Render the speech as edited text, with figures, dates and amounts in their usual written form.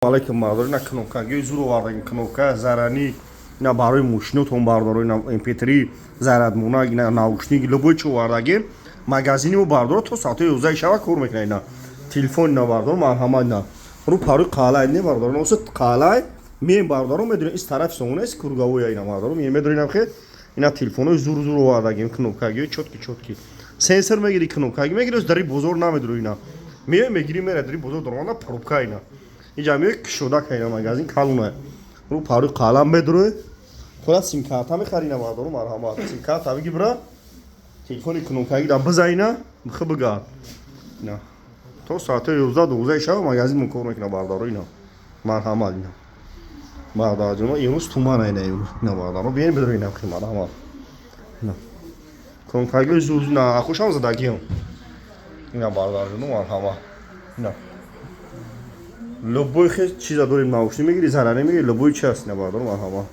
Алейкум, бардор. Ина кнопкагии зур овардагим, кнопка зарядный, ина барои мошинотон, бардоро. Ина MP3 зарядмона, ина наушник, любой чи овардагим. Магазини мо, бардоро, то соати 11 шаба кор мекунад. Ина телефон, ина, бардоро, марҳамат. Ина рӯ парои қалай не, бардоро, носа қалай меем, бардоро, медонем, из тарафи сомона аст, круговой. Ина, бардоро, меем, медонем хе. Ина телефонои зур зур овардагим, кнопкагиҳои чёткий, чёткий. Сенсор мегири, кнопкаги мегири, дари бозор намедуро. Ина меем, мегири, мера дари бозор даромада пробка. Ина инҷа меои, кушода ка. Ина магазин калуна, рӯ парои қалам медуро, худат симкарта мехари. Ина, бардоро, марҳамат, симкарта биги, бира телефони кнопкаги да биза, ина бихи, бигард. Ина то соати 11, 12 шаба магазин кор мекуна, бардоро. Ина марҳамат, ина, бародарҷоно, имрӯз тумана. Ина ина, бардаро, биён, бидро. Ина хи, марҳамат, ина кнопкагиҳои зур, ина хушам задагиам. Ина, бародарҷоно, марҳамат, ина любой хе чиза дорем, наушник мегири, зарядный мегири, любой чи аст. Ина, бародаро, марҳамат.